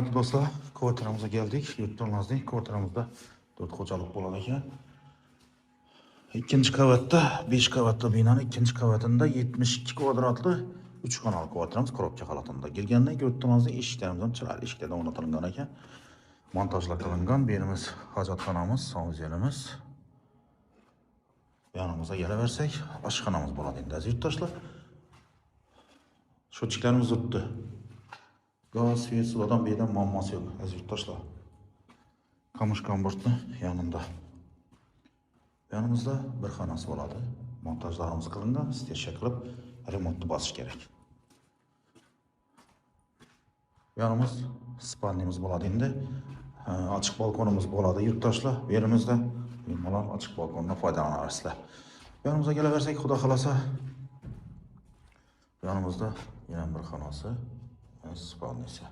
Hurmatli do'stlar, kvartiramizga keldik. Yurtdoshlarning kvartiramizda 4 xo'jalik bo'ladi ekan. Ikkinchi qavatda, 5 qavatli binani ikkinchi qavatida 72 kvadratli 3 xonali kvartiramiz korobka holatida. Kirgandan yurtdoshlarning eshiklarimiz ham chiroyli eshiklardan o'rnatilgan ekan. Montajlar qilingan. Bu yerimiz hojatxonamiz, sanuzelimiz. Yonimizga kelaversak, oshxonamiz bo'ladi endi, aziz yurtdoshlar. Счётчик larimiz turibdi. Gaz, svet, suvdan bu yerda muammosi yo'q, aziz yurtdoshlar. Qamush kombortni yanında. Yanımızda bir xonasi bo'ladi. Montajlarimiz qilingan, стержка qilib remontni bosish kerak. Yanımız спальня miz bo'ladi endi. Ochiq balkonimiz bo'ladi yurtdoshlar. Bu yerimizda bemalol ochiq balkondan foydalanasizlar. Yanımızga kelaversak, xudo xolasa, yanımızda yana bir xonasi, спальня si.